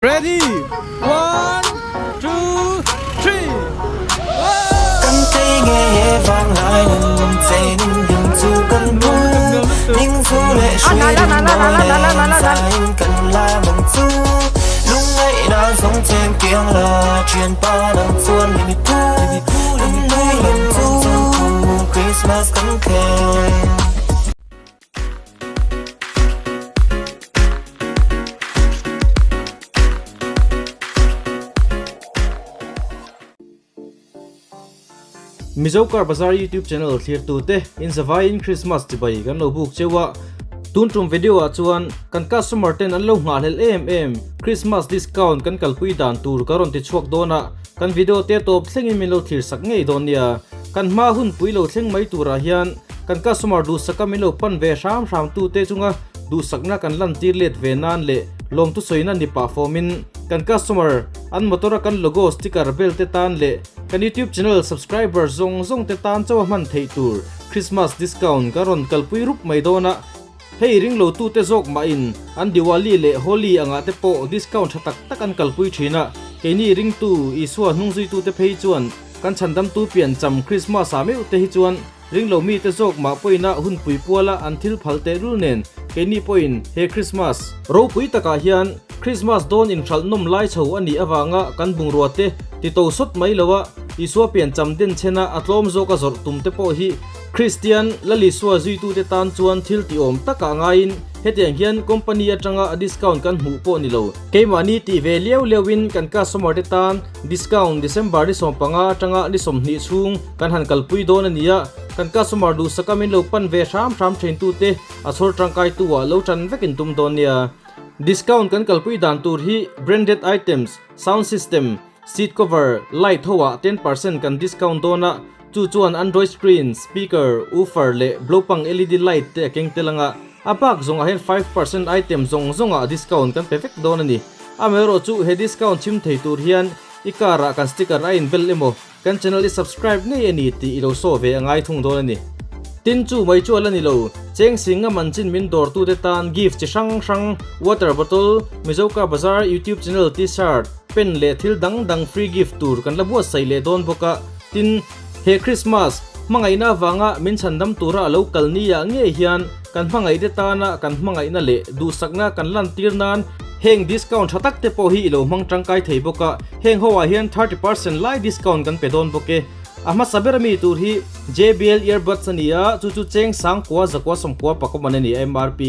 Ready one two three Kan thei nge he vanglai nun chen in hlim chu kan hmu Ning chu leh hruai in mawi nen zain kan lam ang chu Lungngaihna zawng chen kiang la thianpa nang chuan mi phu Kan nui lam chu Christmas kan thleng. Mizo Car Bazaar YouTube channel thlirtute in zavaiin Christmas chibai kan lo buk cheu a. Tun tum video ah chuan kan customer ten an lo nghahhlelh em em Christmas discount kan kalpui dan tur ka rawn ti chhuak dawn a, kan video te tawp thlengin min lo thlir sak ngei dawn nia. Kan hma hun pui lo thleng mai turah hian Kan customer duhsaka min lo pan ve hram hram tute chunga duhsakna kan lantir let ve nan leh lawmthu sawina ni pah fawmin kan customer an motor a kan logo sticker bel te tan leh kan youtube channel subscriber zawng zawng te tan chauha hman theih tur Christmas discount kan rawn kalpui rup mai dawn a, hei ring lo tute zawk mahin an Diwali leh Holi angah te pawh discount tha tak tak an kalpui thin a, keini ringtu Isua hnungzuitute phei chuan kan chhandamtu piancham Christmas ah meuh te hi chuan Ringlo mite zawk mah pawina hunpui puala an thil phal tehlul nen keini pawhin he Krismas ropui takah hian Krismas dawn inhralh nawm lai chho a nih avanga kan bungrua te ti to sawt mai loa Isua piancham den chhena a tlawm zawka zawrh tum te pawh hi Kristian Lalisua zuitute tan chuan thil ti awm takah ngaiin hetiang hian company atanga a discount kan hmuh pawh ni lo. Keimahni tih ve liau liauin kan customer te tan discount December ni 15 atanga ni 20 chhung Kan han kalpui dawn a nia, kan customer duhsaka min lo pan ve hram hram thaintute a chhawr tangkaitu ah lo tan vek in tum dawn nia. Discount kan kalpui dan tur hi branded items, sound system, seat cover, light ho ah 10% kan discount dawn a, chu chuan android screen, speaker, woofer leh blopang led light te a keng tel anga, a bak zawng ah hian 5% item zawng zawng ah discount kan pe vek dawn a ni. Amaherawhchu he discount chhim thei tur hian i car ah kan sticker a inbel emaw, Kan channel i subscribe ngei a ni tih i lo saw ve a ngai thung dawn a ni. Tin chu mai chu a la ni lo, cheng singa man chin min dawrtute tan gift chi hrang hrang, water bottle, Mizo Car Bazaar YouTube channel t-shirt, pen leh thil dang dang free gift tur kan la buatsaih leh dawn bawk a. Tin, he Christmas, hmangaihna avanga min chhandam tura a lo kal ni ah ngei hian kan hmangaihte tana kan hmangaihna leh duhsakna kan lantir nan Heng discount tha tak te pawh hi i lo hmang tangkai thei bawk a, heng ho ah hian 30% lai discount kan pe dawn bawk e. A hmasa ber ami tur hi JBL earbuds a ni a, chu chu cheng sangkua zakua sawmkua pakawm an a ni a MRP.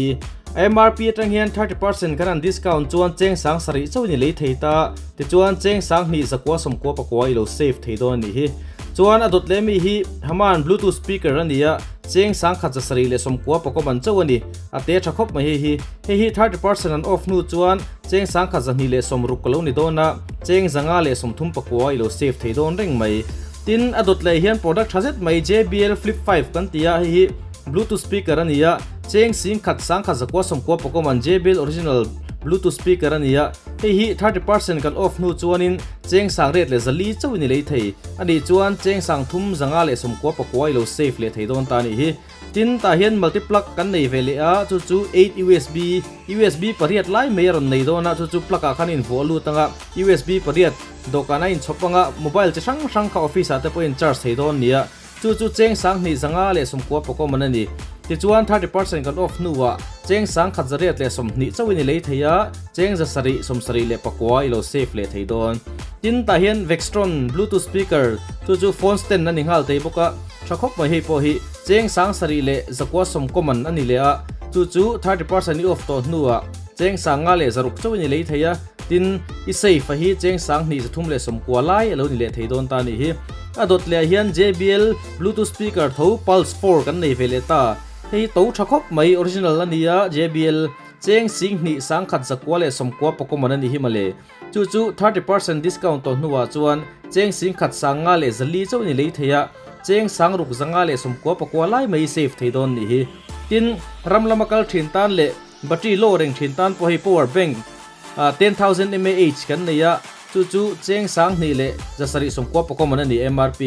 A MRP atang hian 30% kan han discount chuan cheng sang sarih chauhin i lei thei ta, tichuan cheng sang hnih zakua sawmkua pakua i lo save thei dawn a nih hi. Chuan a dawt leh ami hi Haman bluetooth speaker a ni a, cheng sangkhat zasarih leh sawmkua pakawm an chauh a ni. A te tha khawp mai hei hi. Hei hi 30% an off hnu chuan cheng sangkhat 260 ka lo ni dawn a, cheng 534 i lo save thei dawn reng mai. Tin, a dawt leh hian product tha zet mai JBL Flip 5 kan ti a, hei hi Bluetooth speaker a ni a, cheng singkhat sangkhat zakua sawmkua pakawm an JBL original Bluetooth speaker a ni a, hei hi 30% kan off hnu chuanin cheng sang ret leh zali chauhin i lei thei a nih chuan cheng sang thum 594 i lo save leh thei dawn ta a nih hi. Tin, tah hian multi plug kan nei ve leh a, chu chu 8 usb, usb pariat lai mai a rawn nei dawn a, chu chu plug ah khan a invuah lut ang a, usb pariat dawhkan a inchhawp ang a, mobile chi hrang hrang kha office ah te pawh a in charge thei dawn nia, chu chu cheng sanghnih 590 pakawm an a ni. Tichuan 30% kan off hnuah cheng sangkhat zariat leh 20 chauhin i lei thei a, cheng zasarih 74 i lo save leh thei dawn. Tin, tah hian Vextron bluetooth speaker, chu chu phone stand a ni nghal thei bawk a, Tha khawp mai hei pawh hi cheng sang sarih leh zakua sawm common a ni leh a, chu chu 30% i off tawh hnuah cheng sang nga leh zaruk chauhin i lei thei a, tin i safe a hi cheng sang hnih zathum leh sawmkua lai a lo ni leh thei dawn ta a nih hi. A dawt leh ah hian JBL Bluetooth speaker tho Pulse 4 kan nei ve leh ta, hei hi to tha khawp mai original a ni a, JBL cheng sing hnih sang khat zakua leh sawmkua pacommon a ni hi mawle. Chu chu 30% discount tawh hnuah chuan cheng singkhat 504 chauh ni lei thei a, cheng sangruk 594 lai mai save thei dawn nih hi. Tin, ram lama kal thin tan leh battery low reng thin tan pawh hei power bank 10,000 mAh kan nei a, chu chu cheng 2799 man a ni MRP.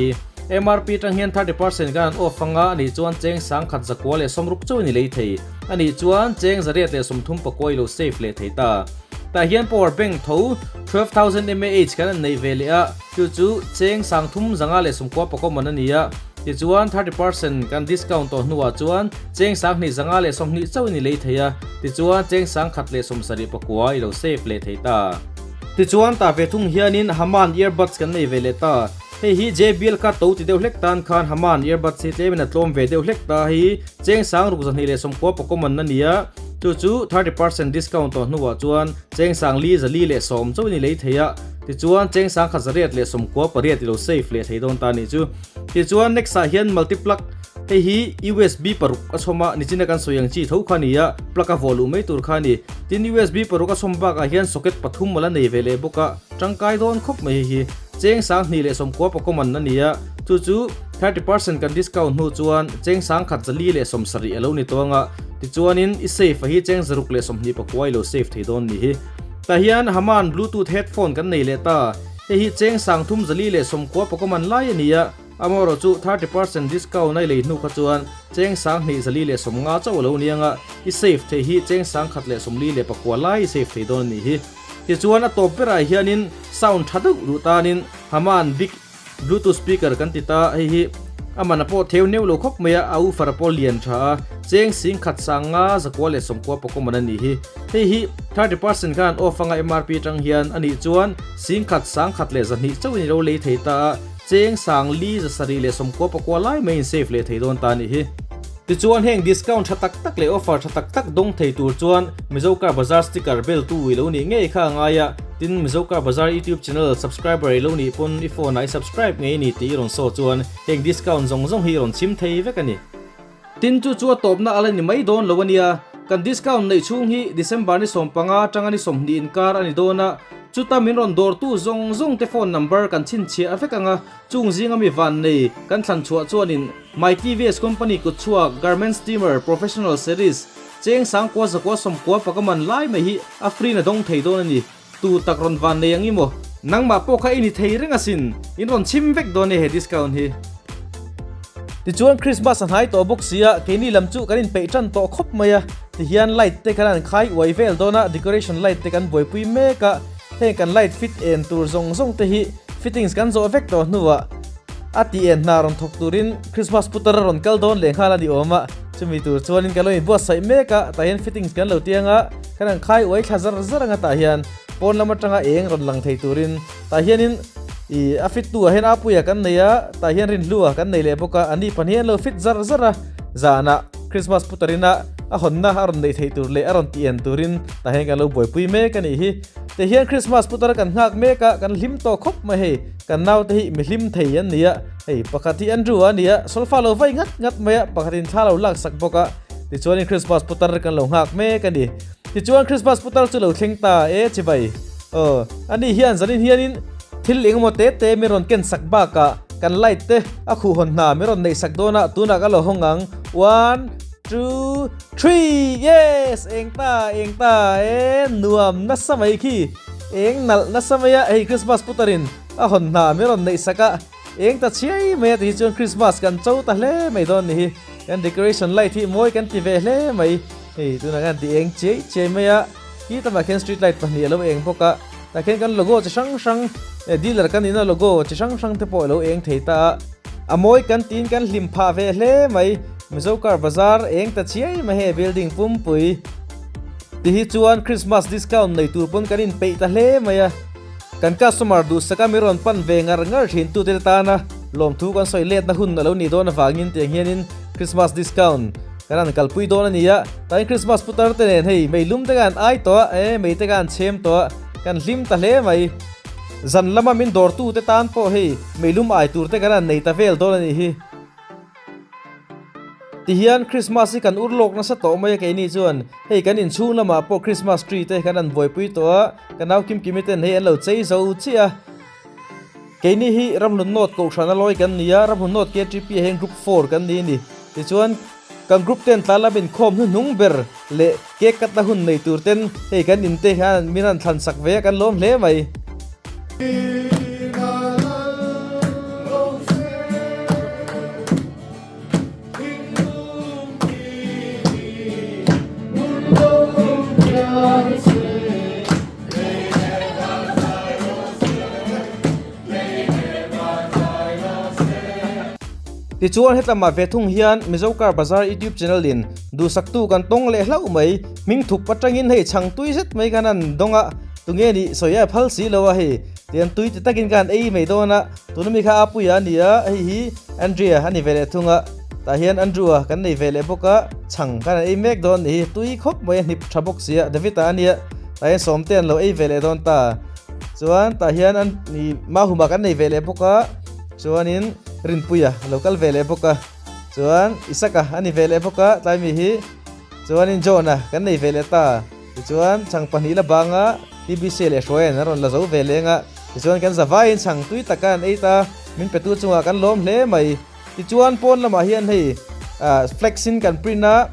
MRP atang hian 30% kan han off anga a nih chuan cheng 1,160 chauh ni lei thei a nih chuan cheng 834 i lo save leh thei ta. Tah hian power bank tho 12000 mAh kan han neih ve leh a, chu chu cheng 3590 pakua man a ni a. Tichuan 30% kan discount tawh hnuah chuan cheng 2520 chauhin i lei thei a, tichuan cheng 1174 i lo save leh thei ta. Tichuan tah ve thung hianin Haman earbuds kan nei ve leh ta. Hei hi JBL kha to ti deuh hlek tan khan Haman earbuds hi tlemin a tlawm ve deuh hlek ta hi cheng 6290 pakua man a ni a, chu chu 30% discount tawh hnuah chuan cheng 5410 chauhin i lei thei a, tichuan cheng 1898 i lo save leh thei dawn ta a nih chu. Tichuan next ah hian multi plug hei hi USB paruk a chhawm a, nichina kan sawi ang chi tho kha a ni a, plug a vuah luh mai tur kha a ni. Tin USB paruk a chhawm bakah hian socket pathum a la nei ve leh bawk a, tangkai dawn khawp mai hei hi. Cheng 2190 pakua man a ni a, chu chu 30% kan discount hnu chuan cheng 1470 a lo ni tawng a, tichuanin i save a hi cheng 624 i lo save thei dawn ni hi. Tah hian Haman bluetooth headphone kan nei leh ta, hei hi cheng 3490 pakua man lai a ni a, amaherawh chu 30% discount a i lei hnu kha chuan cheng 2450 chauh a lo ni ang a, i save thei hi cheng 1149 lai i save thei dawn a nih hi. Tichuan a tawp berah hianin sound tha deuh duh tanin Haman big bluetooth speaker kan ti ta, hei hi a man a pawh theu neuh lo khawp mai a, a woofer a pawh lian tha a, cheng sing khat sang nga zakua leh sawmkua pawh common a nih hi. Hei hi 30% khan an off anga MRP atang hian a nih chuan sing khat sang khat leh zahnih chauhin i lo lei thei ta a, cheng sang li zasarih leh sawmkua pakua lai maiin save leh thei dawn ta a nih hi. Tichuan heng discount tha tak tak leh offer tha tak tak dawng thei tur chuan Mizo Car Bazaar sticker bel tu i lo nih ngei kha a ngai a, tin Mizo Car Bazaar YouTube channel subscriber i lo nih pawn i phone ah i subscribe ngei ni tih i rawn saw chuan heng discount zawng zawng hi i rawn chhim thei vek a ni. Tin chu chu a tawpna a la ni mai dawn lo a nia, kan discount neih chhung hi December ni 15 atanga ni 20 inkar a ni dawn a, chuta min rawn dawrtu zawng zawng te phone number kan chhinchhiah vek ang a, Chung zinga mi van nei kan thlan chhuah chuanin My TVS Company kutchhuak Garment Steamer Professional Series cheng sangkua zakua sawmkua paka man lai mai hi a free na dawng thei dawn a ni. Tu tak rawn van nei ang i maw? Nangmah pawh kha i ni thei reng asin, in rawn chhim vek dawn e he discount hi. Tichuan Christmas a hnai tawh bawk sia, keini lam chu kan inpeih tan tawh khawp mai a, tihian light te kan han khai uai vel dawn a, decoration light te kan buaipui mek a, Heng kan light fit en tur zawng zawng te hi fittings kan zawh vek tawh hnuah a tih en hna rawn thawk turin Christmas putar a rawn kal dawn leh nghal a ni awm a, chumi tur chuanin kan lo inbuatsaih mek a, tah hian fittings kan lo tiang a, kan han khai uai thla zar zar anga tah hian pawn lam atanga eng rawn lang thei turin tah hianin ih a fit tu ah hian Apuia kan nei a, tah hian Rinhlua kan nei leh bawk a, ani pahnih an lo fit zar zar a, zanah Christmas putar ina a hawnna a rawn neih theih tur leh a rawn tih en turin tah hian kan lo buaipui mek a nih hi. Ti hian Christmas putar kan nghak mek a, kan hlim tawh khawp mai hei, kan naute hi mi hlim thei an ni a, hei pakhat hi Andrew a ni a, solfa lo vai ngat ngat mai a, pakhatin thla lo lak sak bawk a, tichuanin Christmas putar kan lo nghak mek a ni. Tichuan Christmas putar chu lo thleng ta e chibai. Aw, ani hian zanin hianin thil engemaw te te min rawn ken sak bakah kan light te a khuh hawn hna min rawn neih sak dawn a, tunah ka lo hawng ang, one, two, Three! Yes! Eng ta, eng ta e, nuam nasa mai khi. Eng nalh nasa mai a, hei Christmas putarin a hawn hna min rawn neih sak a, eng ta chhiai mai a ti hi chuan Christmas kan cho ta hle mai dawn ni hi. Kan decoration light hi mawi kan ti ve hle mai. Hei tunah khan ti eng chiai chiai mai a, khi tamah khian street light pahnih a lo eng bawk a, tah khian kan logo chi hrang hrang, dealer kan nihna logo chi hrang hrang te pawh a lo eng thei ta a. A mawi kan tiin kan hlim phah ve hle mai. Mizo car bazar eng ta chiai mai hei building pumpui ti hi chuan Christmas discount nei tur pawn kan inpeih ta hle mai a, kan customer duhsaka mi rawn pan ve ngar ngar thin tute tana lawmthu kan sawi letna hun a lo nih dawn avangin tiang hianin Christmas discount kan han kalpui dawn a ni a, tain Christmas putar te nen hei meilum te khan ai tawh a, e mei te khan chhem tawh a, kan hlim ta hle mai. Zan lama min dawrtu te tan pawh hei meilum ai tur te kan han nei ta vel dawn a nih hi. Tihian Christmas hi kan ur lawk nasa tawh mai a keini chuan hei kan inchhung lamah pawh Christmas tree te kan han buaipui tawh a, ka nau Kimkimi ten hei an lo chei zo chiah a. Keini hi Ramhlun North Kohhran a lawi kan ni a, Ramhlun North KTP ah hian Group 4 kan ni a ni. Tichuan kan group ten tla lam inkhawm hnuhnung ber leh cake cut na hun nei tur ten hei kan in te hian min han thlan sak ve a kan lawm hle mai. Tichuan hetlama ve thung hian Mizo Car Bazar YouTube channel in duhsaktu kan tawng leh hlauh mai, hming thup atangin hei chhang tui zet mai khan an dawng a, tunge nih sawi a phal si lo a hei, tian tui ti takin khan ei mai dawn a, tuna mi kha Apuia a ni a, hei hi Andrea a ni ve leh thung a, tah hian Andrew-a kan nei ve leh bawk a, chhang khan an ei mek dawn a nih hi, tui khawp mai a hnip tha bawk si a, David-a a nia, tah hian Sawmte an lo ei ve leh dawn ta, chuan tah hian an ih Mahuma kan nei ve leh bawk a. Chuanin Rinpuia a lo kal ve leh bawk a, chuan Isaka a ni ve leh bawk a tlai mi hi, chuanin John-a kan nei ve leh ta, tichuan chhang pahnih la banga TBC leh Hruaia'n an rawn la zo ve leng a, tichuan kan zavaiin chhang tui taka an ei ta, min petu chungah kan lawm hle mai, tichuan pawn lamah hian hei flex in kan print a,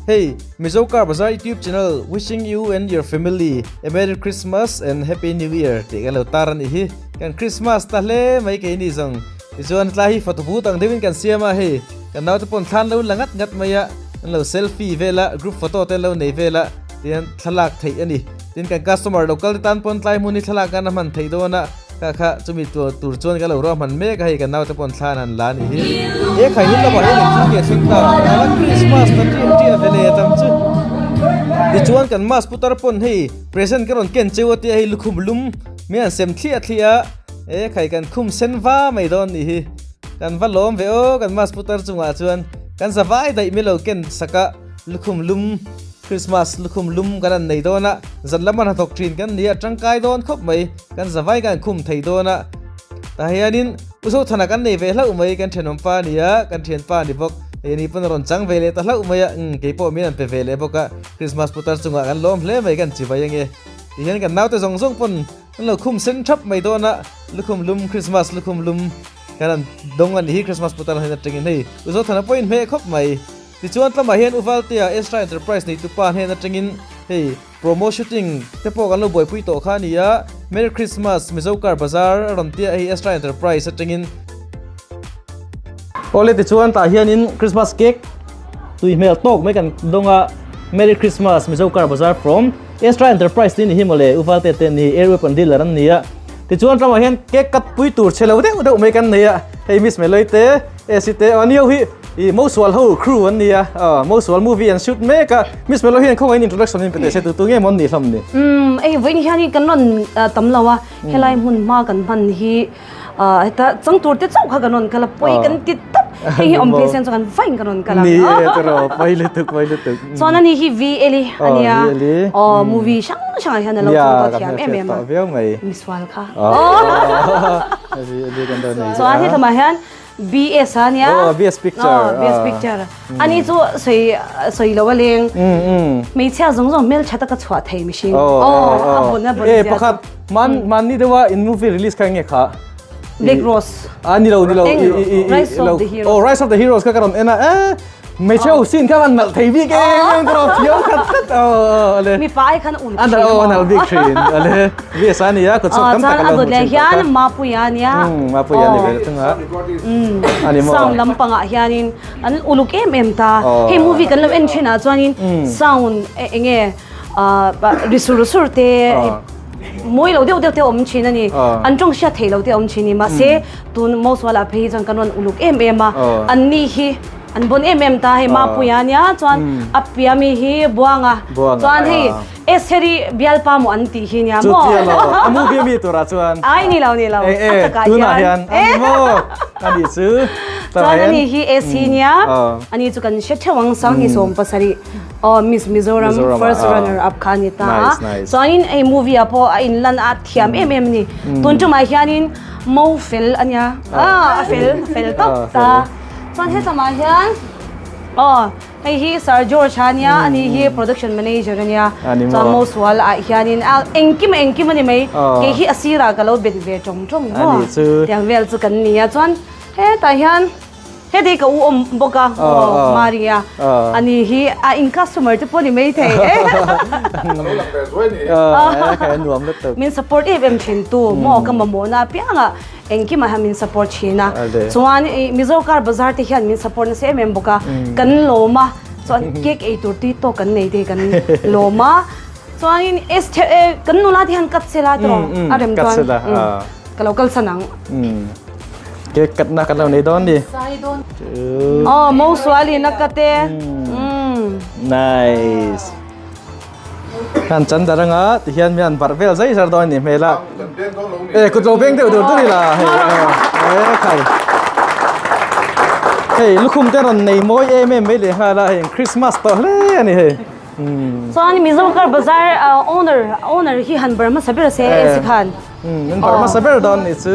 hei Mizo Car Bazar YouTube channel wishing you and your family a Merry Christmas and Happy New Year tih kan lo tar a nih hi. Kan Christmas ta hle mai keini zawng. Tichuan tlai hi photo booth ang deuhin kan siam a, hei kan naute pawn thlan lo la ngat ngat mai a, an lo selfie vel a, group photo te an lo nei vel a, tihian thlalak theih a ni. Tin kan customer lo kal te tan pawn tlai hmun hi thlalak nan a hman theih dawn a, kha kha chumi tur tur chuan kan lo ruahman mek a, hei kan naute pawn thlan han la a nih hi. He khai hun lamah hian engthil nge thleng ta? Ala Christmas ta ṭiah ṭiah ve leh tam chu. Tichuan kan mask putar pawn hei present ka rawn ken cheu a tia hei lukhum lum Mi an sem thliah thliah a, e khai kan khum sen va mai dawn nih hi. Kan va lawm ve aw kan mas putar chungah chuan kan za vai daih mi lo ken sak a, lukhum lum, Christmas lukhum lum kan an nei dawn a, zan lam an hnathawk thin kan ni a, tangkai dawn khawp mai, kan za vai kan khum thei dawn a. Tah hianin U Zothana kan nei ve hlauh mai, kan thenawm pa a ni a, kan thianpa a ni bawk, hei ni pawn a rawn chang ve leh ta hlauh mai a, umm keipawh min an pe ve leh bawk a, Christmas putar chungah kan lawm hle mai kan chi vai ange. Tihian kan naute zawng zawng pawn an lo khum sen thap mai dawn a, lukhum lum Christmas lukhum lum kan an dawng a ni hi Christmas putar hian atangin hei U Zothana pawhin hmeh khawp mai. Tichuan tlamah hian U Valtea Ezra Enterprise neitupa hnen atangin hei promo shooting te pawh kan lo buaipui tawh kha a ni a, Merry Christmas Mizo Car Bazar a rawn tia hei Ezra Enterprise atangin. Awle tichuan tah hianin Christmas cake tui hmel tawk mai kan dawng a, Merry Christmas Mizo Car Bazar from Extra Enterprise tih ni hi mawle U Valte te ni Air Weapon dealer an ni a tichuan ramah hian cake cut pui tur chhe lo deuh deuh mai kan nei a hei Miss Meloy te Esi te aw aniau hi ih Mosual ho crew an ni a aw Mosual movie an shoot mek a Miss Meloy hian khawngaih in introduction in pe teh se tu tu nge maw an nih hlawm ni. Umm hei vawiin hian kan rawn tam lo a helai hmun hma kan hman hi Heta chang tur te chauh kha kan rawn kal a, pawi kan ti tawp. Hei hi awm phei sen chu kan vain kan rawn kal a. Ni e tiraw, pawi lutuk, pawi lutuk. Chuan ani hi VL a nia. VL. Aw movie hrang hrangah hian a lo chang tawh thiam em em a. Viau mai. Misual kha. Chuan hetlama hian BS a nia. Oh, BS picture. Oh, BS picture. Ani chu sawi sawi lo a leng. Hmeichhia zawng zawng hmeltha taka chhuah thei mihring. Oh, a bun a bun zia. Eh, pakhat man man ni deuha in movie release kha nge kha? Black Rose. Ah, ni lo ni lo. Rise of the Heroes. Oh, Rise of the Heroes kha ka rawn en a. Eh, hmeichhe ho scene kha an nalh thei bik em em ka rawn thiam khat khat. Oh, ale. Mi pa ai khan ul thin. An oh, nalh bik thin. Ale. BS a nia, kut chhuak tam tak a lo hmu thin tawh kha. Mapuia a nia. Mapuia a ni ve thung a. A ni maw? Sound lampangah hianin an uluk em em ta. Hei movie kan lo en thinah chuanin sound eng nge ri sur sur te mawi lo deuh deuh te a awm thin a ni. An tawng hriat theih lo te a awm thin a ni. Mahse tun Mosuala phei hi chuan kan rawn uluk em em a. Anni hi An bon em em ta hei Mapuia nia chuan a pia mi hi Buanga chuan hei Esheri bialpa maw an tih hi nia maw Chutia lo a movie ami turah chuan Ai ni lo ni lo a takah tunah hian a ni maw a nih chu chuan ani hi Esi nia ani chu kan hre theuh ang Sanghni 70 aw Miss Mizoram first runner up kha a ni ta a chuanin hei movie ah pawh a inlan a thiam em em a ni tun tumah hianin Mo fel a nia a fel fel tawp ta. Chuan hetlama hian aw hei hi Sir George a nia ani hi production manager a nia chuan Mosual ah hianin a engkim a engkim a ni mai kei hi a sirah ka lo bet ve tawng tawng maw tiang vel chu kan ni a chuan hetah hian heti ka u awm bawk a aw Maria ani hi a in customer te pawh ni mai thei min support em em thin tu maw ka mamawhna apiangah Engkimah hian min support thin a, chuan ih Mizo car bazar te hian min support nasa em em bawk a, kan lawm a, chuan cake ei tur tui tawk kan nei te hi kan lawm a, chuanin kan nula te hian cut sela tawh a rem chuan ka lo kalsan ang. Cake cut na kan lo nei dawn ni. Aw mo sual in a cut e. Nice. Kan chan dar anga ti hian mi an barh vel zai zar dawn ni hmel a. E kut lo beng deuh dur dur ila hei e khai. Hei lukhum te rawn nei mawi em em mai leh nghal a hei Christmas tawh hle a ni hei. Chuan Mizo Car Bazaar owner owner hi han bar hmasa ber se AC khan. Min bar hmasa ber dawn ni chu.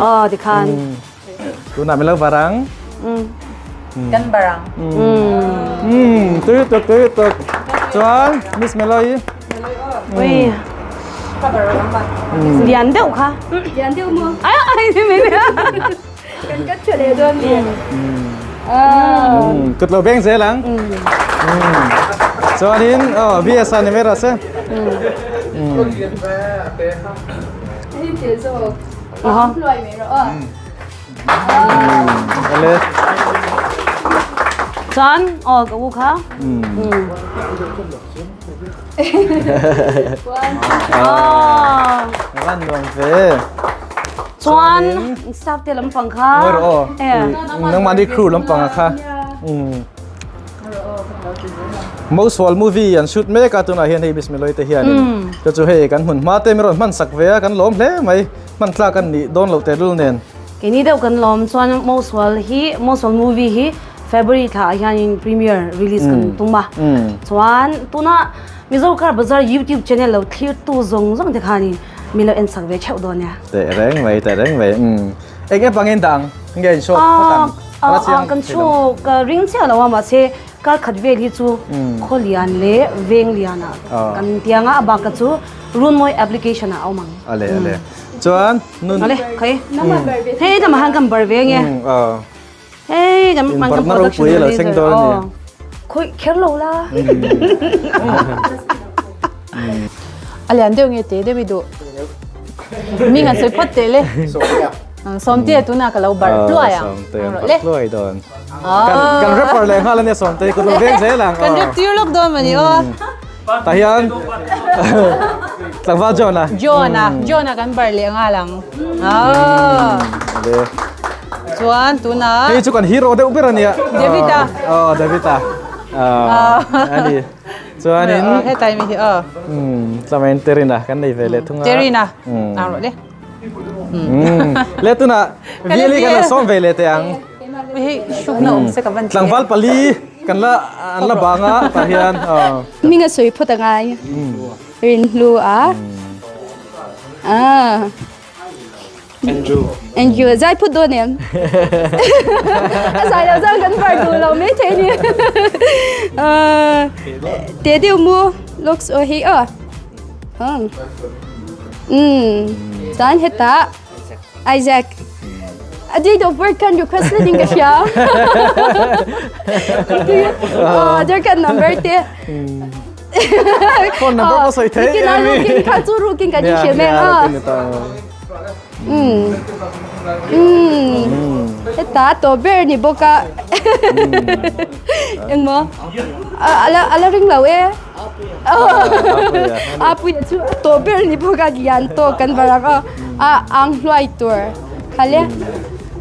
Aw tikhan. Tunah min lo bar ang. Kan bar ang. Tui tuk tui tuk. Chuan Miss Meloy. Ui. Lian deuh kha. Lian deuh maw? Ai ai ni min. Kan cut tha leh dawn ni. Kut lo beng zel ang. Chuanin oh VS a ni mai rawh se. Ale. Chuan aw ka u kha. Van nuam ve. Chuan staff te lampang kha. Ngawih rawh aw. Nangmahni crew lampang a kha. Mosual movie an shoot mek a tunah hian hei Bismillah te hianin chu chu hei kan hmun hma te min rawn hman sak ve a kan lawm hle mai hman tlak an nih dawn loh tehlul nen. Keini deuh kan lawm chuan Mosual hi Mosual movie hi February thla ah hianin premiere release kan tum a chuan tuna Mizo Car Bazaar YouTube channel lo thlir tu zawng zawng te khanin min lo en sak ve theuh dawn nia. Teh reng mai teh reng mai eng eng pangin dah ang nge in show phawt ang. Kan chu ka ring chiah lo a mahse kar khat vel hi chu khaw lian leh veng lian ah kan tiang a a bak ka chu Runmawi application ah a awm ang. Ale ale chuan nun Ale khai hei lamah khan kan bar ve nge hei kan in barna ropui a lo thleng dawn a ni. Khawih kher lo la. A lian deuh nge te deuh i duh. Mi ngan sawi phawt teh le. Sawmte tunah ka lo barh hluai ang. Sawmte an barh hluai dawn. Kan rapper leh nghal ania Sawmte kut lo veng zel ang. Kan rap tir lawk dawn mani aw. Tah hian tlangval John a. John a, John a kan barh leh nghal ang. Chuan tunah. Hei chu kan hero deuh ber ania. David a. Aw David a. Ani. Chuanin hetlai mi hi aw. Tlamain Terina kan nei ve leh thung a. Terina. Ang rawh le. Le tunah Vieli kan la sawm ve leh teh ang. Hei hrukna awm se ka van ti. Tlangval pali kan la an la bang a tah hian aw. Hming a sawi phawt a ngai. Rinhlu a. Ah. Andrew. Andrew zai phut dawn em? A zai lo zang kan var duh lo mai thei ni. Te deuh mu looks o hei a. Um. Chuan hetah Isaac. A date of birth kan request le ding ka hria. Oh, der kan number te. Phone number pawh sawi thei Rukin a rukin kha chu rukin kan in hrilh mek a. Um. Um. Heta to ber ni bawk a. Engmaw? Ala ala ring lo e. A pui chu to ber ni bawk a lian tawk kan varak a. A ang hluai tur. Khale.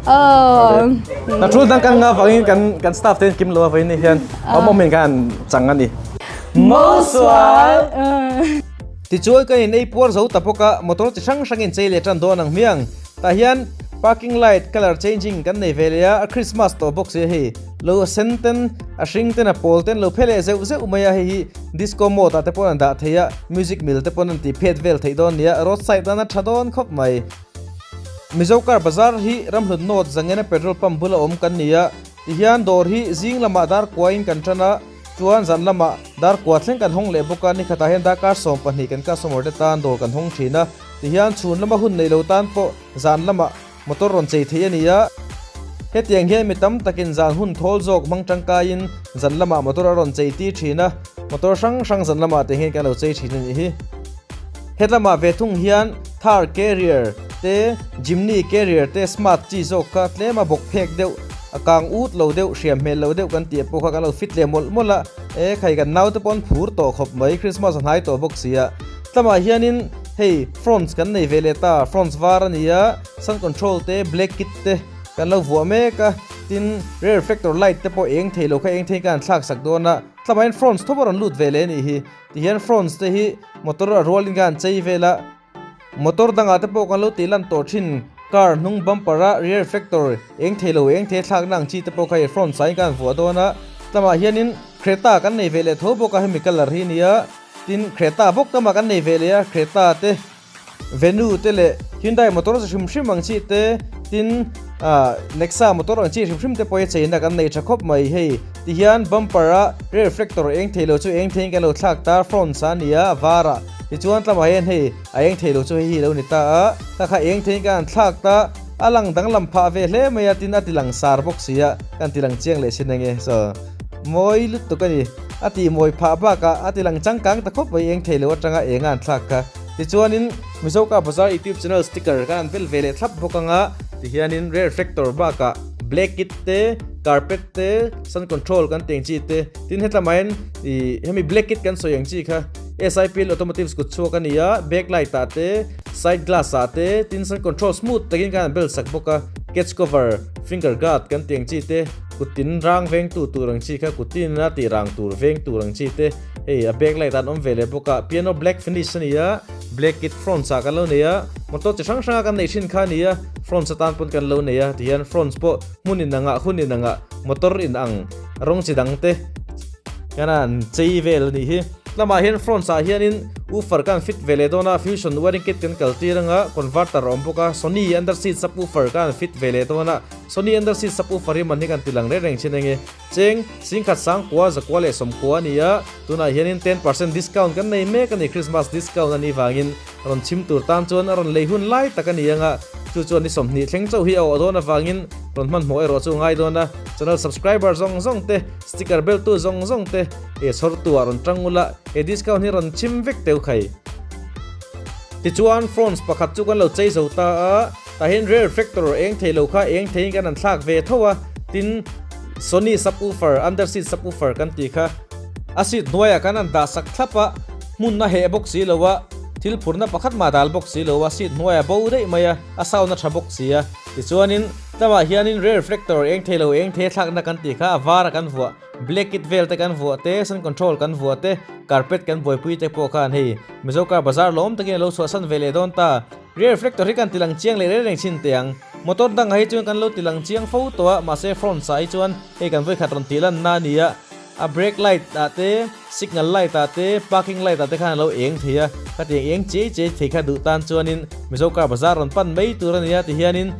Oh. Na tul dang kan nga vangin kan kan staff ten kim lo avai ni hian awm awm in kan chang ani. Mosual. Tichuan kan in ei puar zo ta bawk a, motor chi hrang hrang in chei leh tan dawn ang hmiang. Tah hian parking light colour changing kan nei ve leh a, a Christmas tawh bawk sia hei. Lo a sen ten, a hring ten, a pawl ten lo phe leh zeuh zeuh mai a, hei hi disco mode ah te pawn an dah thei a, music mil te pawn an tih phet vel theih dawn nia, roadside tan a tha dawn khawp mai. Mizo Car Bazaar hi Ramhlun North Zangena Petrol Pump bula awm kan ni a, tihian dawr hi zing lamah dar kuain kan tan a, chuan zan lamah dar kua thleng kan hawng leh bawk a, nikhatah hian darkar 12 kan customer te tan dawr kan hawng thin a, tihian chhun lama hun neih lo tan pawh zan lamah motor rawn chei theih a ni a, hetiang hian mi tam takin zan hun thawl zawk hmang tangkaiin zan lamah motor a rawn chei tir thin a, motor hrang hrang zan lamah te hian kan lo chei thin a nih hi. Hetlama ve thung hian Thar Carrier te, Jimny Carrier te smart chi zawk kha tlem a bawk phek deuh, a kang ut lo deuh, hriam hmel lo deuh kan tih pawh kha kan lo fit leh mawlh mawlh a, e khai kan naute pawh an phur tawh khawp mai, Christmas a hnai tawh bawk si a. Tlamah hianin Hei Fronx kan nei ve leh ta, Fronx var a ni a, sun control te black kit te kan lo vuah mek a, tin rear reflector light te pawh eng thei lo kha eng thei in ka han thlak sak dawn a, tlamain Fronx thawm a rawn lut ve leh a nih hi. Tihian Fronx te hi motor a rualin ka han chei vel a. Motor dangah te pawh kan lo tih lan tawh thin, car hnung bumper a rear reflector eng thei lo eng thei thlakna ang chi te pawh kha hei front side in kan vuah dawn a, tlangah hianin Creta kan nei ve leh tho bawk a hemi colour hi nia, tin Creta bawk tamah kan nei ve leh a, Creta te Venue te leh Hyundai motor chi hrim hrim ang chi te tin ah Nexa motor ang chi hrim hrim te pawh hi cheina kan nei tha khawp mai hei tihian bumper a rear reflector eng thei lo chu eng theiin kan lo thlak ta front sa a ni a a var ah. Tichuan tlangah hian hei a eng thei lo chu hei hi a lo ni ta a, kha kha eng theiin ka han thlak ta, a lang danglam phah ve hle mai a tin a ti lang sar bawk si a, ka han ti lang chiang leh sin ange so mawi lutuk a ni, a tih mawi phah bakah a ti lang changkang ta khawp mai eng thei lo atanga eng a han thlak kha. Tichuanin Mizo Car Bazaar YouTube channel sticker kan han bel ve leh thlap bawk anga tihianin rear reflector bakah black kit te, carpet te, sun control kan teng chi te, tin hetlamah hian ih hemi black kit kan sawi ang chi kha. SIPL Automotives kut chhuak a ni a, back light ah te, side glass ah te, tin sun control smooth takin khan an bel sak bawk a, catch cover, finger guard kan tih ang chi te, kut tin rang veng tu tur ang chi kha kut tin a tih rang tur veng tur ang chi te, hei a back light ah an awm ve leh bawk a, piano black finish a ni a, black kit fronts ah kan lo nei a, motor chi hrang hrang a kan neih thin kha a ni a, fronts atan pawn kan lo nei a, tihian fronts pawh hmun in angah hun in angah motor in ang rawng chi dang te. Kan an chei vel a nih hi. Lamah hian fronts ah hianin woofer ka an fit ve leh dawn a, fusion wiring kit kan kal tir anga converter a awm bawk a, Sony under seat sub woofer ka an fit ve leh dawn a, Sony under seat sub woofer hi man hi kan ti lang reng reng thin enge cheng singkhat sangkua zakua leh sawmkua a ni a, tunah hianin 10% discount kan nei mek a ni, Christmas discount a nih vangin rawn chhim tur tan chuan a rawn lei hun lai tak a ni anga chu chuan ni 20 thleng chauh hi a awh dawn avangin rawn hmanhmawh erawh chu ngai dawn a, channel subscriber zawng zawng te. Sticker bel tu zawng zawng te he chhawr tu ah rawn tang ula, he discount hi rawn chim vek teu khai. Tichuan fronts pakhat chu kan lo chei zo ta a, tah hian rear reflector eng thei lo kha eng theiin kan han thlak ve tho a, tin Sony subwoofer, under seat subwoofer kan tih kha a seat hnuaiah kan han dah sak thlap a, hmun a heh bawk si lo a, thil phurna pakhat mah dal bawk si lo a, seat hnuaiah bo daih mai a, a sound a tha bawk si a, tichuanin. Tlangah hianin rear reflector eng thei lo eng thei thlakna kan tih kha a var a kan vuah, black kit vel te kan vuah te, sun control kan vuah te, carpet kan buaipui te pawh khan hei Mizo car bazar lawm takin a lo chhuahsan ve leh dawn ta. Rear reflector hi kan ti lang chiang leh reng reng thin teh ang. Motor dangah hi chuan kan lo ti lang chiang fo tawh a, mahse front ah hi chuan hei kan vawikhat rawn tih lanna a ni a. A brake light ah te, signal light ah te, parking light ah te khan a lo eng thei a, khatiang eng chiai chiai thei kha duh tan chuanin Mizo car bazar rawn pan mai tur a ni a tihianin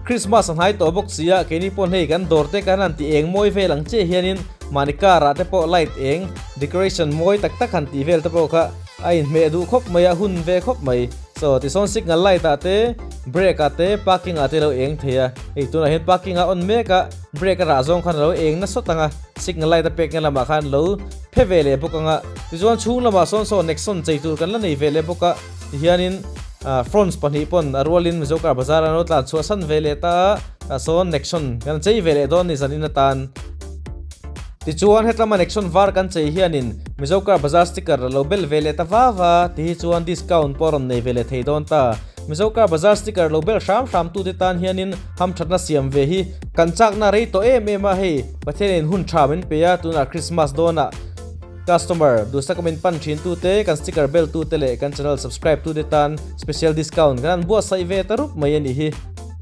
Christmas a hnai tawh bawk si a, keini pawh hei kan dawr te kan han ti eng mawi vel ang chiah hianin mahni car ah te pawh light eng decoration mawi tak tak han tih vel te pawh kha a inhmeh duh khawp mai a, hun ve khawp mai. Chaw tisawn signal light ah te, brake ah te, parking ah te a lo eng thei a, hei tunah hian parking a on mek a. Brake a rah zawng khan a lo eng nasa tang a, signal light a pekna lamah khan lo phe ve leh bawk ang a, tichuan chhung lamah sawn saw Nexon chei tur kan la nei ve leh bawk a, tihianin Fronx pahnih pawn a rualin Mizo car bazar an lo tlan chhuah san ve leh ta a, tah sawn Nexon kan chei ve leh dawn ni zanin atan. Tichuan hetlama Nexon var kan chei hianin Mizo car bazar sticker a lo bel ve leh ta va va, tihi chuan discount pawh a rawn nei ve leh thei dawn ta. Mizo car bazar sticker lo bel hram hram tute tan hianin hamthatna siam ve hi kan chakna rei tawh em em a, hei Pathianin hun tha min pe a, tunah Christmas dawnah customer duhsak min pan thin tute, kan sticker bel tute leh kan channel subscribe tute tan special discount kan han buatsaih ve ta rup mai a nih hi.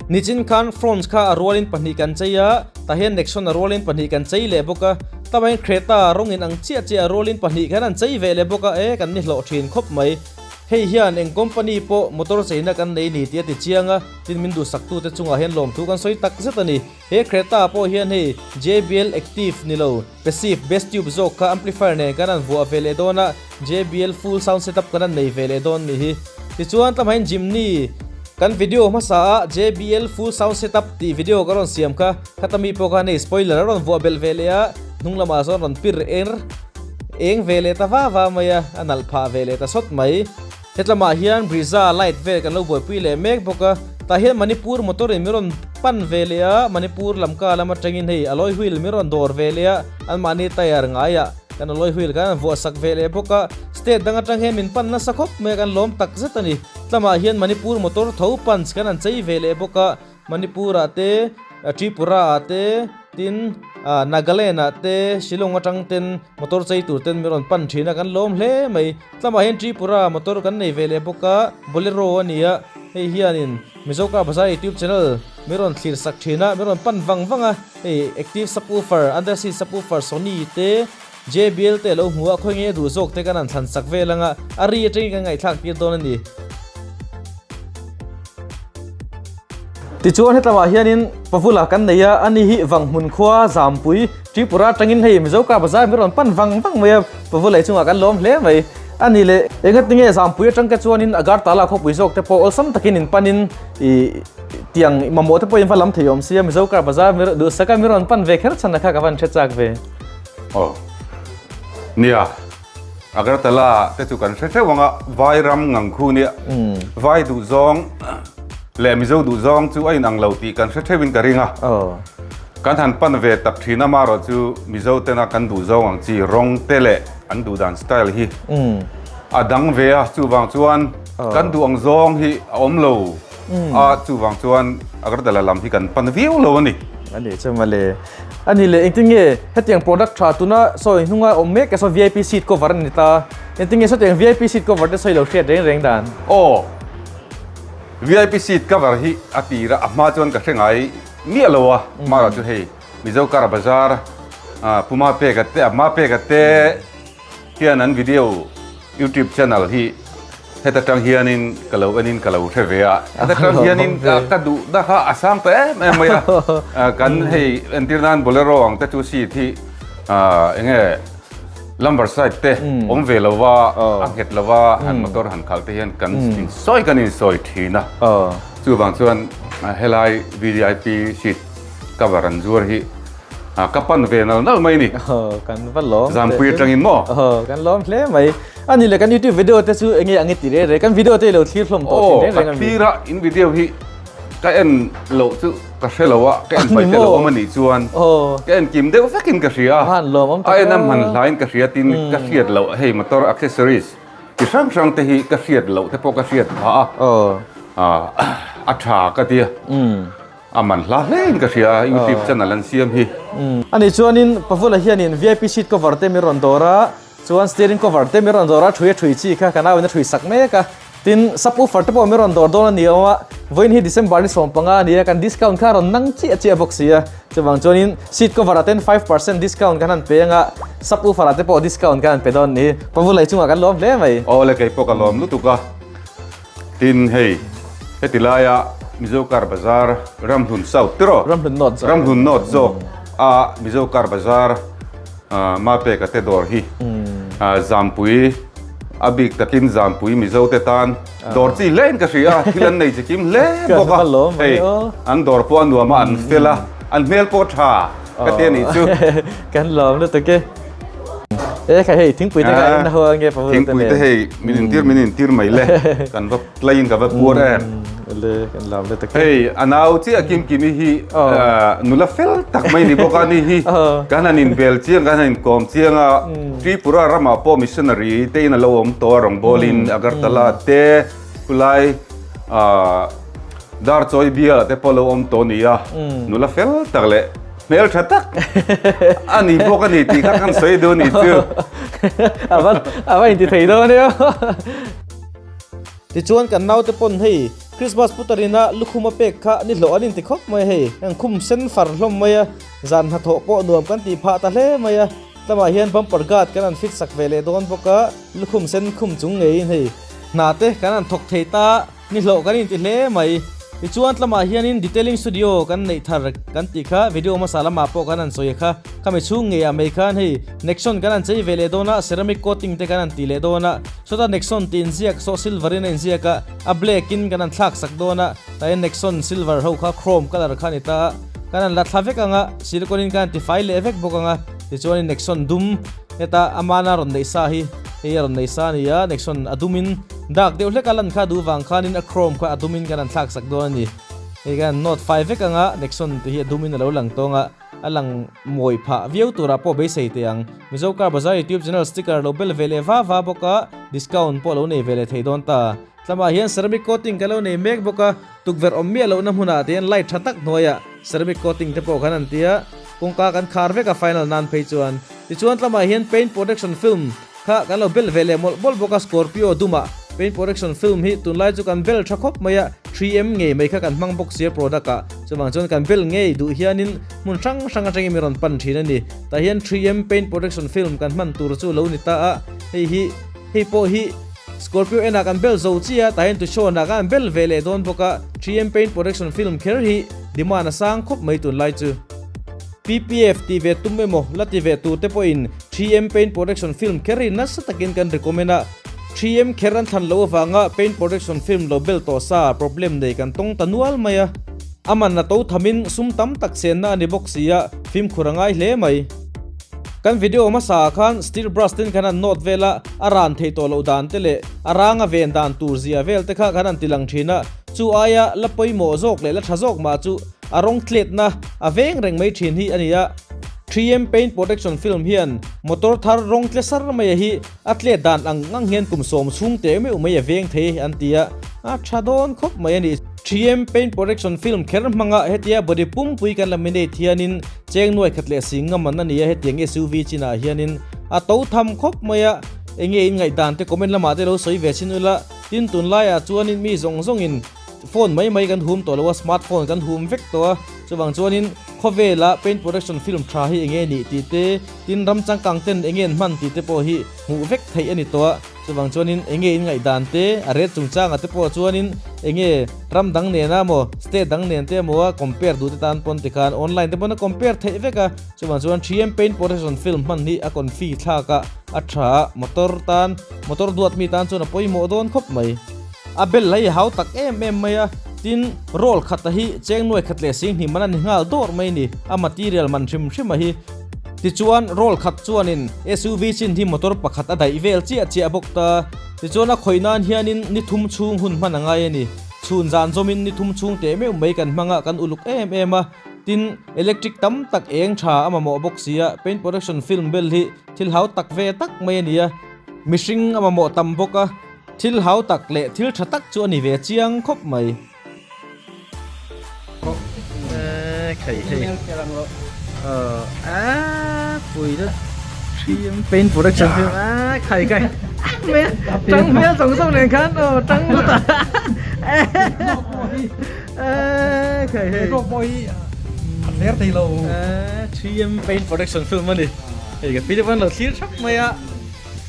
Nichin khan Fronx kha a rualin pahnih kan chei a, tah hian Nexon a rualin pahnih kan chei leh bawk a, tlamain Creta rawngin ang chiah chiah a rualin pahnih khan an chei ve leh bawk a, e kan ni hlawh thin khawp mai. Hei hian eng company pawh motor cheina kan nei ni tih a ti chiang a, tin min duhsaktute chungah hian lawmthu kan sawi tak zet a ni. He Creta pawh hian hei JBL Active ni lo, Passive Bass Tube zawk kha amplifier nen kan han vuah ve leh dawn a, JBL Full Sound Setup kan han nei ve leh dawn ni hi. Tichuan tlamahin Jimny kan video hmasa a JBL Full Sound Setup tih video ka rawn siam kha, khata mi pawh khan hei spoiler a rawn vuah belh ve leh a, hnung lamah sawn rawn pir er. Eng ve leh ta va va mai a, a nalh phah ve leh ta sawt mai. Hetlamah hian Brezza light vel kan lo buaipui leh mek bawk a, tah hian Manipur motor in min rawn pan ve leh a, Manipur lamka lam atangin hei alloy wheel min rawn dawr ve leh a, anmahni tyre ngaiah kan alloy wheel kan han vuah sak ve leh bawk a. State dang atang hian min pan nasa khawp mai a kan lawm tak zet a ni. Tlamah hian Manipur motor tho punch kan han chei ve leh bawk a, Manipur ah te, Tripura ah te, tin Nagaland ah te, Shillong atang ten motor chei tur ten min rawn pan thin a kan lawm hle mai. Tlamah hian Tripura motor kan nei ve leh bawk a, Bolero a ni a, hei hianin Mizo Car Bazar YouTube channel min rawn thlir sak thin a, min rawn pan vang vang a, hei active subwoofer, under seat subwoofer Sony te, JBL te a lo hmu a, khawi nge duh zawk te kan han thlan sak vel ang a, a ri atangin kan ngaihthlak tir dawn a ni. Tichuan hetlamah hianin Pavula kan nei a, ani hi Vanghmun khua Zampui Tripura atangin hei Mizo Car Bazar min rawn pan vang vang mai a, Pavula hi chungah kan lawm hle mai. Ani leh engati nge Zampui atang te chuanin Agartala khawpui zawk te pawh awlsam takin in panin ih tiang mamawh te pawhin va lam thei awm sia Mizo Car Bazar duhsaka min rawn pan ve kher chhan a kha ka van hre chak ve. Aw. Nia, Agartala te chu kan hre hreuh ang a, Vai ram ngang khu nia. Vai duh zawng leh Mizo duh zawng chu a inang lo tih kan hre hreuhin ka ring a. Kan han pan ve tak thin a, marawh chu Mizo tena kan duh zawng ang chi rawng te leh an duh dan style hi a dang ve a, chuvang chuan kan duh ang zawng hi a awm lo. A, chuvang chuan Agartala lam hi kan pan viau lo a ni. A ni chu mawle. A ni leh engtin nge hetiang product tha tuna sawi hnunga awm mek saw vip seat cover a ni ta. Engtin nge sawtiang vip seat cover te sawi lo hriat reng reng dan? Aw, vip seat cover hi a tir a, a hma chuan ka hre ngai miah lo a, hmarah chu hei Mizo Car Bazar, Puma peka te, Amma peka te hian an video YouTube channel hi Heta tang hianin ka lo enin ka lo hre ve a, heta tang hianin ka duh na kha a sang ta em em mai a, kan hei entir nan Bolero ang te chu seat hi enge lumber side te awm ve lo va, a nghet lo va, han motor han khalh te hian kan insawi kan insawi thin a, chuvang chuan helai VVIP seat cover an zuar hi ka pan ve nal nal mai a ni. Kan va lawm. Zampui atangin maw? Kan lawm hle mai. A ni le kan YouTube video te chu enge ang i ti reng reng kan video te i lo thlir hlawm tawh thin reng reng a mi. Aw ka thlir a in video hi ka en loh chu ka hre lo a ka en pai te lo awm a nih chuan ka en kim deuh vekin ka hria a a en a hman hlain ka hria tin ka hriat loh hei motor accessories chi hrang hrang te hi ka hriat loh te pawh ka hriat phah a a tha ka tia. A man hla hle in ka hria a, YouTube channel an siam hi. Ani chuanin Pavula hianin VIP seat cover te min rawn dawr a, chuan steering cover te min rawn dawr a, thui a thui chi kha ka nauin a thui sak mek a. Tin, subwoofer te pawh min rawn dawr dawn a ni awm a, vawiin hi December ni 15 a ni a, kan discount kha a rawn nang chiah chiah bawk si a. Chuvang chuanin seat cover ah ten 5% discount kan han pe ang a, subwoofer ah te pawh discount kan han pe dawn a ni. Pavula hi chungah kan lawm hle mai. Aw le keipawh ka lawm lutuk a. Tin hei heti laia Mizo Car Bazar Ramhlun South tiraw? Ramhlun North zawk. Ramhlun North zawk a Mizo Car Bazar Mapeka te dawr hi Zampui a bik takin Zampui Mizo te tan dawr chi hle in ka hria a, thil an nei chi kim hle bawk a, hei an dawr pawh a nuam a an fel a, an hmel pawh tha ka ti a nih chu. Kan lawm lutuk e. E khai hei thingpui te kha in ho ange pa thingpui te hei min intir min intir mai le kan va play in ka va puar em le kan lam le tak hei anau chi akim kimi hi nula fel tak mai ni bawk a ni hi kan han in bel chiang kan han in kawm chiang a Tripura ramah pawh missionary te in alo awm tawh a rawngbawlin Agartala te khulai Darchawi bial te pawh alo awm tawh a ni a nula fel tak leh Hmel tha tak a ni bawk a ni tih kha kan sawi duh a ni chu. A va a va inti thei dawn nia. Tichuan kan naute pawn hei Christmas putarina lukhum a pek kha ni hlawh an inti khawp mai hei an khum sen far hlawm mai a, zan hnathawh pawh nuam kan tih phah ta hle mai a, tlamah hian bumper guard kan han fit sak ve leh dawn bawk a, lukhum sen khum chung ngeiin hei hna te kan han thawk thei ta. Ni hlawh kan inti hle mai. Tichuan tlamah hianin detailing studio kan neih thar kan tih kha video hmasa lamah pawh kan han sawi kha. Khami chhung ngeiah mai khan hei Nexon kan han chei ve leh dawn a, ceramic coating te kan han ti leh dawn a. Sawta Nexon tih inziak saw silver in a inziak a, a black in kan han thlak sak dawn a. Tah hian Nexon silver ho kha chrome colour kha a ni ta a. Kan han la thla vek ang a, silicone in kan han tifai leh vek bawk ang a. Tichuanin Nexon dum heta amana rawn neih sa hi hei a rawn neih sa a ni a, Nexon a dumin Dark deuh hlek a lan kha duh vang khanin a chrome kha a dumin kan han thlak sak dawn a ni. Hei kan han nawt fai vek ang a, Nexon te hi a dumin a lo lang tawng a. a lang mawi phah viau turah pawh beisei teh ang. Mizo Car Bazaar YouTube channel sticker lo bel ve leh va va bawk a, discount pawh lo nei ve leh thei dawn ta. Tlamah hian ceramic coating ka lo nei mek bawk a, tukverh awm miah lohna hmunah te hian light tha tak hnuaiah ceramic coating te pawh khan an ti a, kawngka kan khar vek a final nan phei chuan. Tichuan tlamah hian paint protection film kha kan lo bel ve leh mawlh mawlh bawk a, Scorpio dumah paint protection film hi tunlai chu kan bel tha khawp mai a, 3M ngei mai kha kan hmang bawk sia product ah, chuvang chuan kan bel ngei duh hianin hmun hrang hrang atangin min rawn pan thin a ni. Tah hian 3M paint protection film kan hman tur chu lo ni ta a, hei hi. Hei pawh hi Scorpio en ah kan bel zo chi a, tah hian Tucson ah khan an bel ve leh dawn bawk a, 3M Paint Protection Film kher hi demand a sang khawp mai tunlai chu. PPF tih ve tum emaw la ti ve tur te pawhin 3M Paint Protection Film kher hi nasa takin kan recommend a, 3M kher an thlan loh avanga Paint Protection Film lo bel tawh sa problem nei kan tawng ta nual mai a, a man a to thamin sum tam tak chenna a ni bawk si a, fimkhur a ngai hle mai. Kan video hmasa ah khan steel brush ten khan an nawt vel a, a ran theih tawh loh dan te leh a rang a ven dan tur zia vel te kha kan han ti lang thin a, chu aia la pawimawh zawk leh la tha zawk mah chu a rawng tletna a veng reng mai thin hi a ni a. 3M paint protection film hian motor thar rawng tle sar mai a hi A tlet dan ang ang hian kum sawm chhung teh meuh mai a veng thei an ti a, a tha dawn khawp mai a ni. 3M paint protection film kher hmanga hetia body pumpui kan laminate hianin cheng nuai khat leh sing ngam an a ni a, hetiang SUV chinah hianin a to tham khawp mai a, enge in ngaihdan te comment lamah te lo sawi ve chin ula, tin tunlaiah chuanin mi zawng zawngin phone mai mai kan hum tawh lo a, smart phone kan hum vek tawh a, chuvang chuanin khawvela paint protection film tha hi enge nih tih te, Tin, ram changkang ten enge an hman tih te pawh hi hmuh vek theih a ni tawh a, chuvang chuanin enge in ngaihdan te, a ret chungchangah te pawh chuanin enge ram dang nena maw, state dang nen te emaw a compare duh te tan pawn tikhan online te pawn a compare theih vek a, chuvang chuan 3M paint protection film hman hi a confi thlak a, a tha a, motor tan, motor duat mi tan chuan a pawimawh dawn khawp mai. A bel hi hau tak em em mai a, tin roll khata hi cheng nuai khat leh sing hnih man a ni nghal dawr mai a ni, a material man hrim hrim a hi. Tichuan roll khat chuanin SUV chin hi motor pakhat a daih vel chiah chiah bawk ta. Tichuan a khawih nan hianin ni thum chhung hun hman a ngai a ni. Chhun zan zawmin ni thum chhung teh meuh mai kan hmang a, kan uluk em em a. Tin, electric tam tak eng tha a mamawh bawk si a, paint protection film bel hi thil hau tak ve tak mai a ni a. Mihring a mamawh tam bawk a. Thil hau tak leh thil tha tak chu a ni ve chiang khawp mai.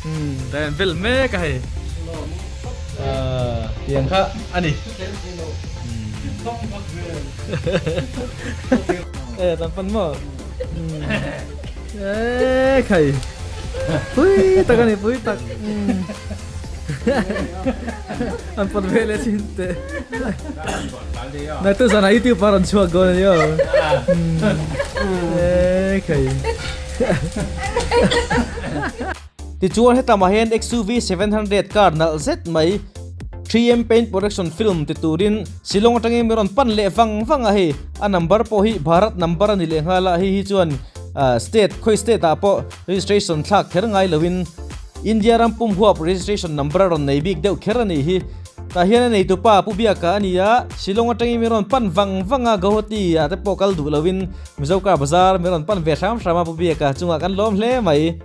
Umm vel mek a hei tiang kha a ni e tan pan maw e khai pui tak a ni pui tak an pan vel e chin te na tu zana youtube a rawn chhuak dawn a ni aw e khai Tichuan hetamah hian XUV 700 car nalh zet mai 3M paint protection film ti turin Shillong atangin mi rawn pan leh vang vang a hei a number pawh hi Bharat number a ni leh nghal a hei hi chuan state khawi state ah pawh registration thlak kher ngai loin India ram pum huap registration number a rawn nei bik deuh kher a nih hi. Tah hian a neitupa Pu Biaka a ni a, Shillong atangin mi rawn pan vang vang a, Guwahati ah te pawh kal duh loin Mizo car bazar mi rawn pan ve hram hram a Pu Biaka chungah kan lawm hle mai.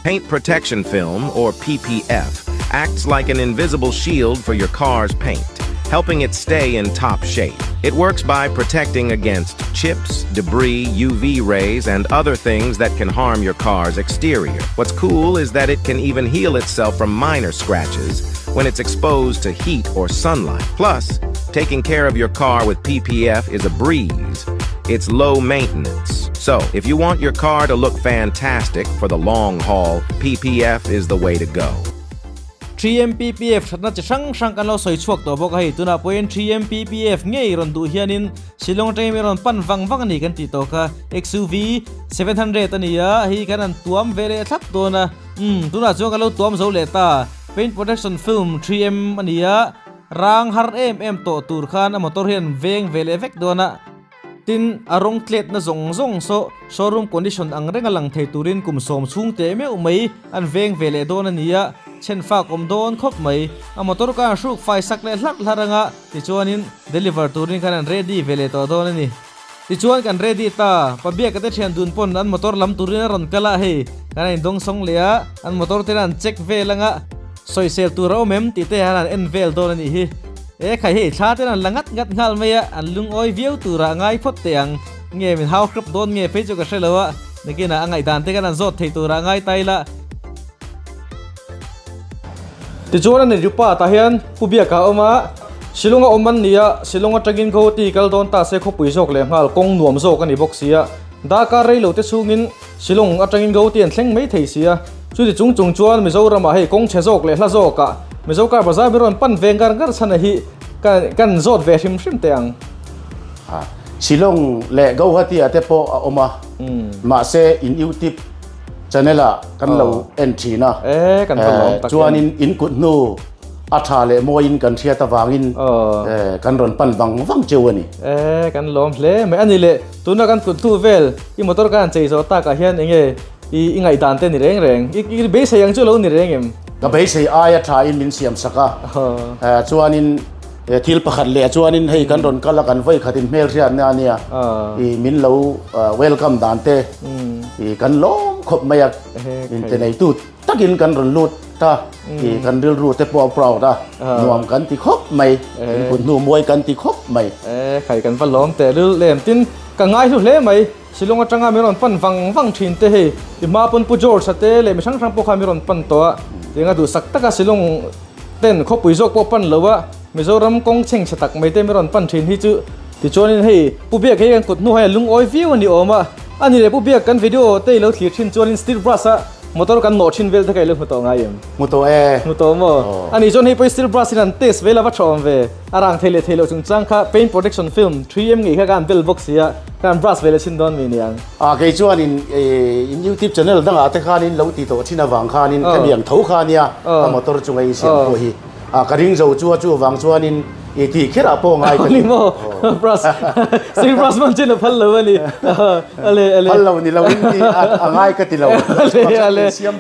Paint protection film, or PPF, acts like an invisible shield for your car's paint, helping it stay in top shape. It works by protecting against chips, debris, UV rays, and other things that can harm your car's exterior. What's cool is that it can even heal itself from minor scratches when it's exposed to heat or sunlight. Plus, taking care of your car with PPF is a breeze. It's low maintenance. So, if you want your car to look fantastic for the long haul, PPF is the way to go. 3M PPF thatna chi hrang hrang kan lo sawi chhuak tawh bawk a hei tunah pawhin 3M PPF ngei rawn duh hianin Shillong atangin mi rawn pan vang vang a ni kan tih tawh kha XUV 700 a ni a hei kan han tuam ve leh thlap dawn a umm tunah chuan kan lo tuam zo leh ta paint protection film 3M a ni a rang har em em tawh tur khan a motor hian veng ve leh vek dawn a. Tin, a rawng tletna zawng zawng saw showroom condition ang renga lang thei turin kum sawm chhung teh meuh mai an veng ve leh dawn a ni a, chhen fak awm dawn khawp mai. A motor khan hruk fai sak leh hlarh hlarh anga tichuanin deliver turin khan an ready ve leh tawh dawn a ni. Tichuan kan ready ta, Pabiaka te thian dun pawn an motor lam turin a rawn kal a, hei kan a indawng sawng leh a, an motor te an check vel anga sawisel tur a awm em tih te han an en vel dawn a nih hi. E khai hei thla ten an la ngat ngat nghal mai a, an lungawi viau turah a ngai phawt teh ang. Nge min hau hrep dawn nge phei chu ka hre lo a, nakinah a ngaihdan te khan an zawt thei turah a ngai ta ila. Tichuan a ni pa tah hian Pu Biaka a awm a, Shillong a awm an ni a, Shillong atangin Guwahati kal dawn ta se khawpui zawk leh nghal kawng nuam zawk a ni bawk si a, darkar rei lo te chhungin Shillong atangin Guwahati an thleng mai thei si a, chuti chung chung chuan Mizoramah hei kawng chhe zawk leh hla zawkah Mizo car bazar mi rawn pan ve ngar ngar chhan a hi kan zawt ve hrim hrim teh ang. Shillong leh Guwahati ah te pawh a awm a, mahse in YouTube channel ah kan lo en thin a, chuanin in kut hnu a tha leh mawiin kan hriat avangin kan rawn pan vang vang cheu a ni. E kan lawm hle mai a ni le, tuna kan kut hnu vel i motor kan han chei zawh takah hian enge i ngaihdan te ni reng reng, i beisei ang chu lo ni reng em? Ka beisei aia tha in min siam sak a, chuanin Thil pakhat leh chuanin hei kan rawn kal a, kan vawi khatin hmel hriatna a nia, i min lo welcome dan te i kan lawm khawp mai a, inte neitu takin kan rawn lut ta, i kan rilru te pawh a proud a, nuam kan ti khawp mai, in kut hnu muai kan ti khawp mai. Khai kan va lawm teh lul em, tin ka ngai hlu hle mai, Shillong atanga min rawn pan vang vang thin te hei, i hma pawn Pu George a te leh mi hrang hrang pawh kha min rawn pan tawh a, tianga duhsak taka Shillong ten khawpui zawk pawh pan lo a, Mizoram kawng chheng chhe tak mai te min rawn pan thin hi chu tichuanin hei Pu Biak hi kan kut hnu hian lungawi viau a ni awm a, a ni leh Pu Biak kan video te i lo thlir thin chuanin steel brush a motor kan nawh thin vel te kha i lo hmu tawh ngai em? Hmu tawh e. Hmu tawh maw? A nih chuan hei pawh hi steel brush in an test vel a va tha awm ve, a rang thei leh thei loh chungchang kha paint protection film 3M ngei kha ka han bel bawk si a, ka han brush ve leh chhin dawn mi niang. A kei chuanin in youtube channel dangah te khanin lo ti tawh thin avang khanin hemiang tho kha nia ka motor chunga in siam pawh hi. A ka ring zo chu a chu vang chuanin i tih kher ah pawh ngai ka ni. Maw brush sing brush man chen a phal lo ani. Ale ale. Phal lo ni lo in ti a ngai ka ti lo. Ale ale. Siam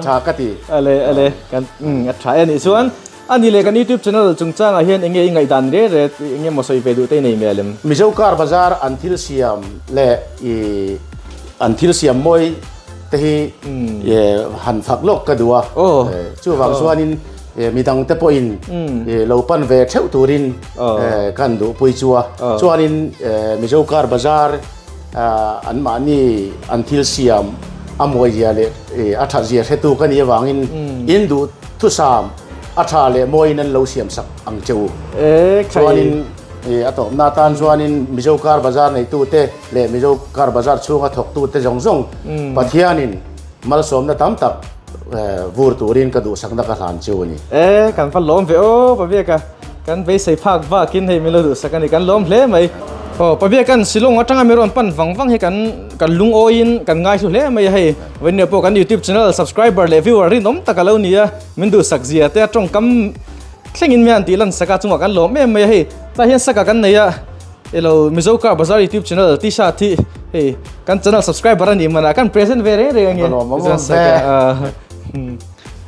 tha ka ti. Ale ale kan a tha e ni chuan ani le kan YouTube channel chungchang ah hian enge i ngaihdan re re enge maw sawi ve duh te i nei mial em? Mizo car bazar an thil siam leh i an thil siam mawi te hi han fak lawk ka duh a, chuvang chuanin midang te pawhin lo pan ve theuh turin kan duhpui chu a, chuanin Mizo car bazar anmahni an thil siam a mawizia leh a thatzia hretu ka nih avangin in duh thusam a tha leh mawiin an lo siam sak ang che u. Chuanin a tawpna atan chuanin Mizo car bazar neitute leh Mizo car bazar chhunga thawktute zawng zawng Pathianin malsawmna tam tak vur turin ka duhsakna ka hlan chu a ni. E, kan va lawm ve aw Pabiaka, kan beisei phak vakin hei min lo duhsak a ni, kan lawm hle mai. Aw Pabiaka'n Shillong atanga mi rawn pan vang vang hi kan kan lungawiin kan ngaihlu hle mai a hei, vawiin pawh kan YouTube channel subscriber leh viewer rinawm tak a lo ni a, min duhsak zia te a tawngkam thlengin mi an tih lan sak a chungah kan lawm em mai a hei, tlai hian saka kan nei a. Elo Mizo Car Bazaar YouTube channel t-shirt hi hei kan channel subscriber ani mana kan present ve reng reng ange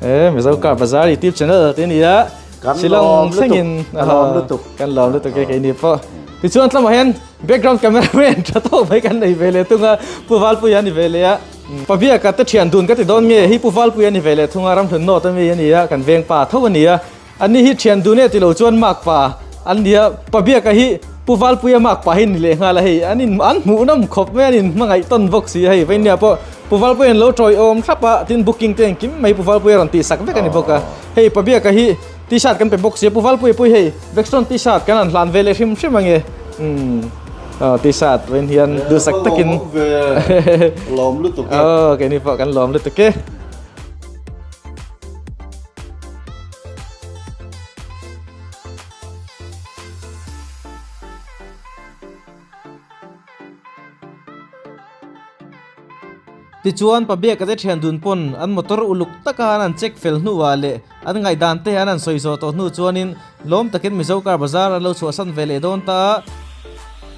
e Mizo Car Bazaar YouTube channel te ni a Shillong thlengin lawm lutuk kan lawm lutuk e keini pawh tichuan tlama hian background cameraman tha tawk mai kan nei ve leh thung a Pu Valpuia ani ve leh a Pabiaka te thian dun ka ti dawn nge hi Pu Valpuia ani ve leh thung a Ramhlun North ami ani a kan veng pa tho ani a Anni hi thian dun e ti lo chuan mark pa an nia, Pabiaka hi Pu Valpuia mark pa hi ni leh nghal a hei, an in an hmuh nawm khawp mai an in hmangaih tawn bawk si a hei, Vainia pawh Pu Valpuia an lo tawi awm thlap a, tin booking te engkim mai Pu Valpuia rawn tih sak vek a ni bawk a, hei Pabiaka hi t-shirt kan pe bawk si a, Pu Valpuia pawh hi hei Vextron t-shirt kan han hlan ve leh hrim hrim ange, umm t-shirt vawiin hian duhsak takin lawm lutuk e, aw keini pawh kan lawm lutuk e. Tichuan Pabiaka te thian dun pawn an motor uluk taka an han check fel hnuah leh an ngaihdan te an han sawi zawh tawh hnu chuanin lawm takin Mizo car bazar an lo chhuahsan ve leh dawn ta a.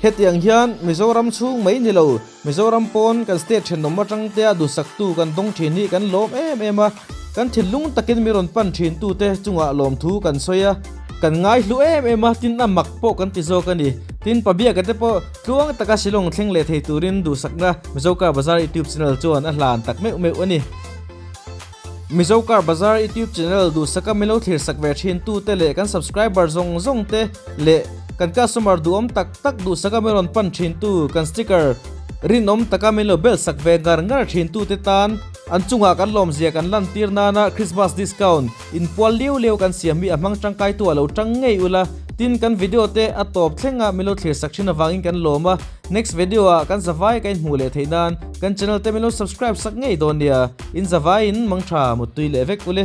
Hetiang hian Mizoram chhung mai ni lo, Mizoram pawn kan state thenawm atang tea duhsaktu kan dawng thin hi kan lawm em em a, kan thinlung takin mi rawn pan thintute chungah lawmthu kan sawi a, kan ngaihlu em em a, tin a mak pawh kan ti zawk a ni. Tin, Pabiaka te pawh tluang taka Shillong thleng leh thei turin duhsakna Mizo Car Bazar YouTube channel chuan a hlan tak meuh meuh a ni. Mizo Car Bazar YouTube channel duhsaka min lo thlirsak ve thin tute leh kan subscriber zawng zawng te leh kan customer duhawm tak tak duhsaka min rawn pan thin tu kan sticker rinawm taka min lo bel sak ve ngar ngar thin tute tan an chungah kan lawmzia kan lantir nana Christmas discount inpual liau liau kan siam hi a hmang tangkai tu a lo tang ngei ula tin kan video te a tawp thlenga min lo thlirsak thin avangin kan lawm a next video ah kan zavai ka inhmuh leh theih nan kan channel te min lo subscribe sak ngei dawn nia. In zavaiin mangtha muttui leh vek ule.